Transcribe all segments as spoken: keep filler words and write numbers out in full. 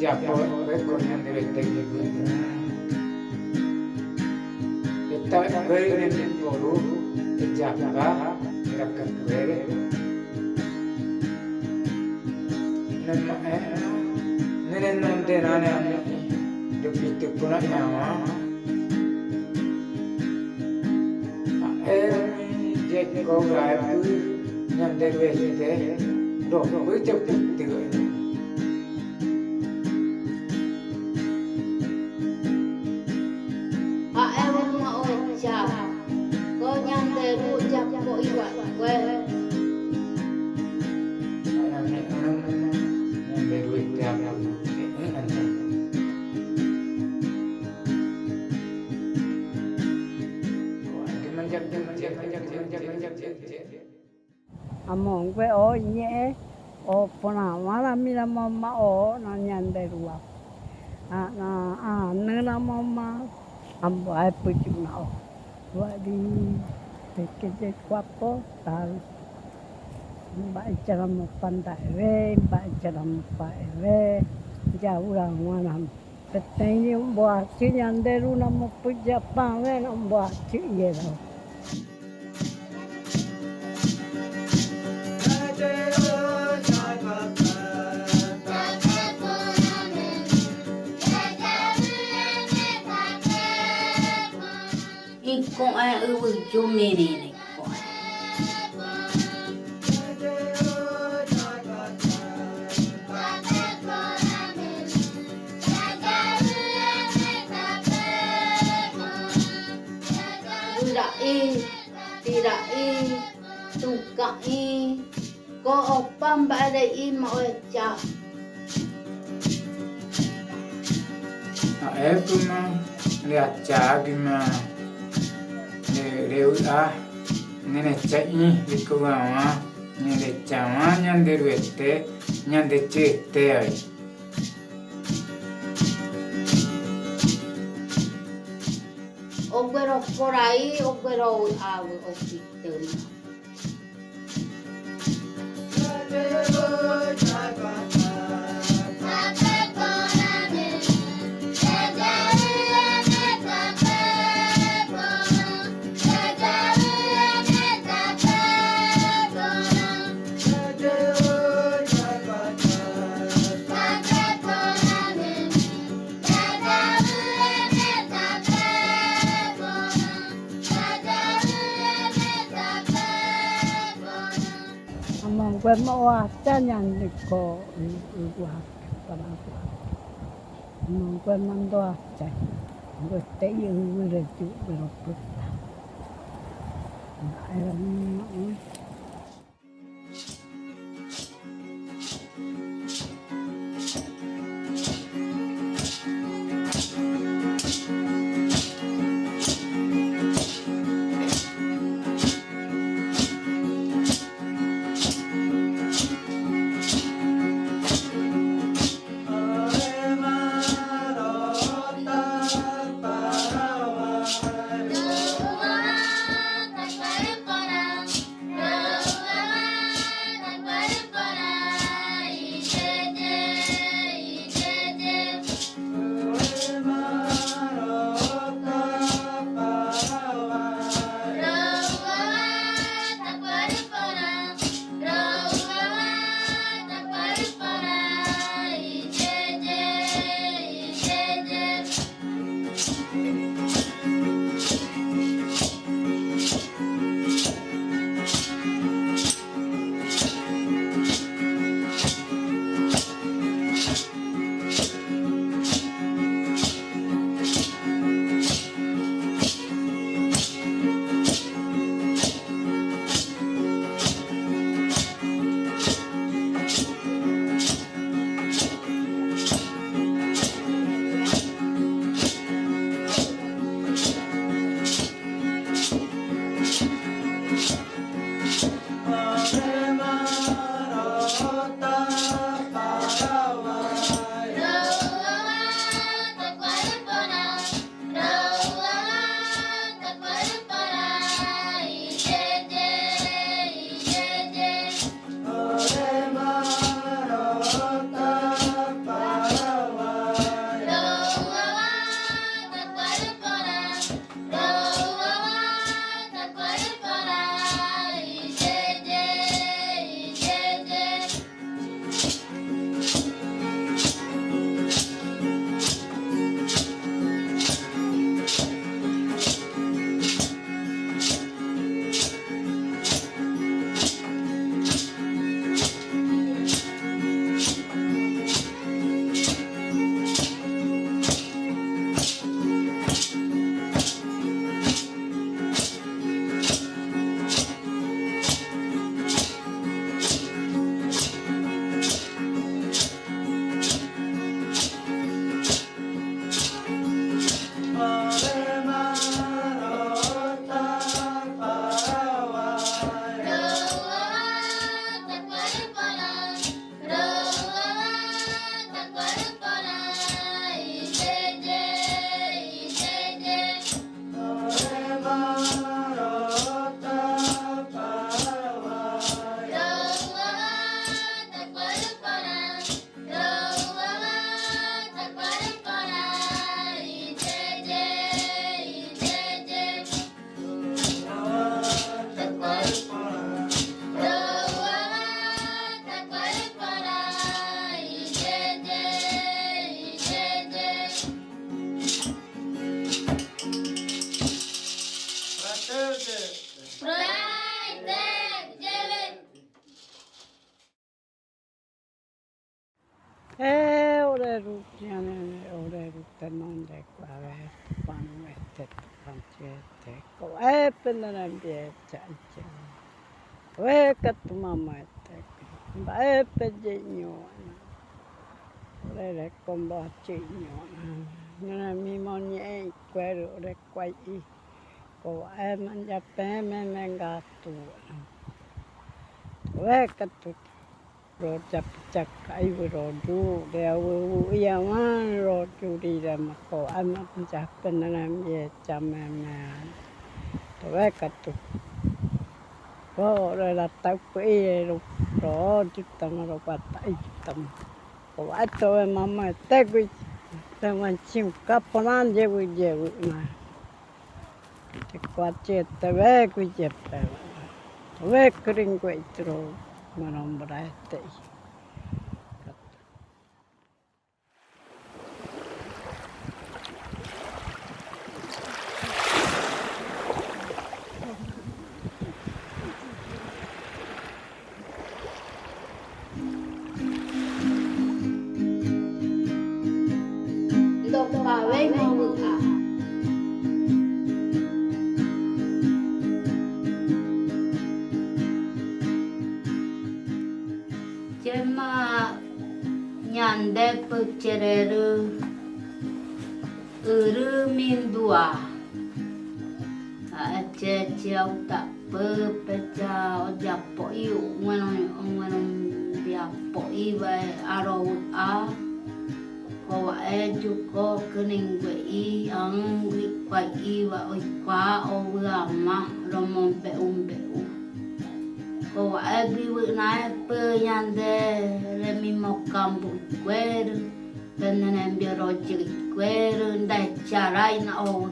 Yapo, pues, ko ñanderu este gi buga. Esta, pues, ne mi poru, e yapa, era que puede. Numa, eh, nene nonde nane ami, yo pitu kuna ñawa. A, eh, mi, ye ko ga, eh, pu, ñanderu este, do, pu, yo pitu. Ha'e uma oecha, ko ñanderu yapo'i wa'e. Amongue o iñe'e, o ponawa la mira mama o na ñanderu wa. A, na, a, nüna mama, ambo ai puyu na o. Wa di, teke de kuapo, tal. Ba ichara mo panda ere, ba ichara mo pa ere, ya ura wana. Peteñi umbo ati ñanderu na mo puya pan, na umbo ati yero. Iko'e uwu yumi nini ko'e. Ura'i, tira'i, tuka'i, ko'opa mba'e re'i ma oecha. A, e puma, le achagima, le, le ua, nene cha'i, le kugawa, nene chawa, ñanderu este, ñande chi este ai. Oguero pora'i, oguero awi, oguitüma. Amongue ma oacha ñanderu ko, i, i, wa, para, wa. Amongue ma ndo acha. Ngo te i, i, i, re, ju, pero puta. Na, era, mm, mm. Oreru, ña nene, oreru te nonde kuave, pan este, pan chete, ko, eh, penderan bie cha iche. Weka tu mama este, ba, eh, pe je ño, na. Ore re komba che ño, na. Nene mi mo ñe kueru, ore kuai i. Ko, eh, man ya pe me me ga tu, na. Weka tu. Ro chapa chaka i wi ro yu, de awi wi i awan ro yu ri de ma ko, ama chapa nana mi e chama me. To weka tu. Ro re la tau pe i ro, ro yu tama ro pata i yu tama. Ko wa to we mama te gui, te wan chiu kapo nan je wi je wi na. Te kuachi te wekui yepe. Wekui ringwe itro. Manombra este. Ndo pawe mo wü'a. Yema ñande püchererü. Ürü mindua. A eche eche autapü pecha oyapo'i, bueno, bueno, yapo'i ba e aro a. Ko wa'e yuko küningwe'i, aun wikuaiwa oikua owüama romombe'umbe'u. Ko wa'e gui wü'ünaepü ñande remi mokambu ikueru. Penderan bie ro yigikueru, nda echarai na owu.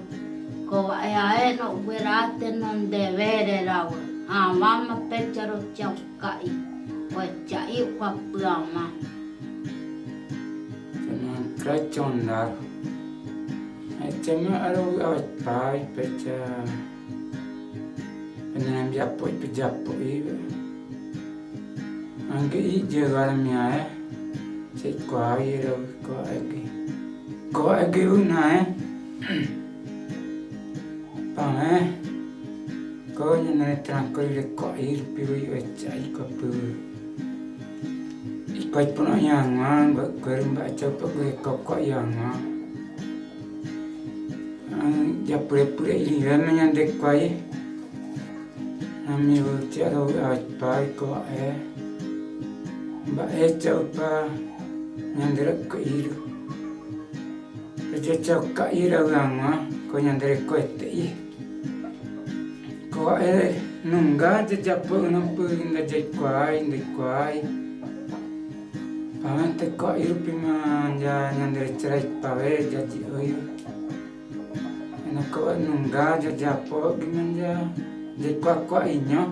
Ko wa'e ae no werate nonde were rawe. Awama pecha ro chauka'i. Wechai ukapu ama. Chama krai chondar. Ai chama aro awaipai pecha. Penderan bie apo'i pe yapo'i. Angge i yegar miae. Chai kuai ro kuai gi. Kuai gi unae. Pae. Ko ña nene tranquilo kuai ro piwi wechai ko piwi. I kuai pono yangwa, kuai rumba chau pa kuai ko kuai yangwa. An, ya pure pure i wema ñande kuai. Ami uchi aro a pai ko e. Ba e chau pa ñande ra kuai ru. Pe chau kuai ra uama ko ñande re kuai te i. Ko e nunga ya yapo uno pu nda ya kuai, nda kuai. Pamen te kuai ru pima ya ñande re charai pawe ya chi oyu. Ena ko nunga ya yapo gimen ya, ya kuai kuai iñu.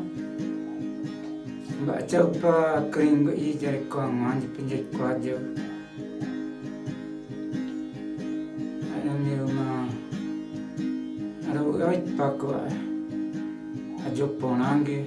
Ba chau pa keringo i ya re kuai man ya pen ya kuai ya. Ana mi uma. Ara uai pa kuai. Ayo ponange.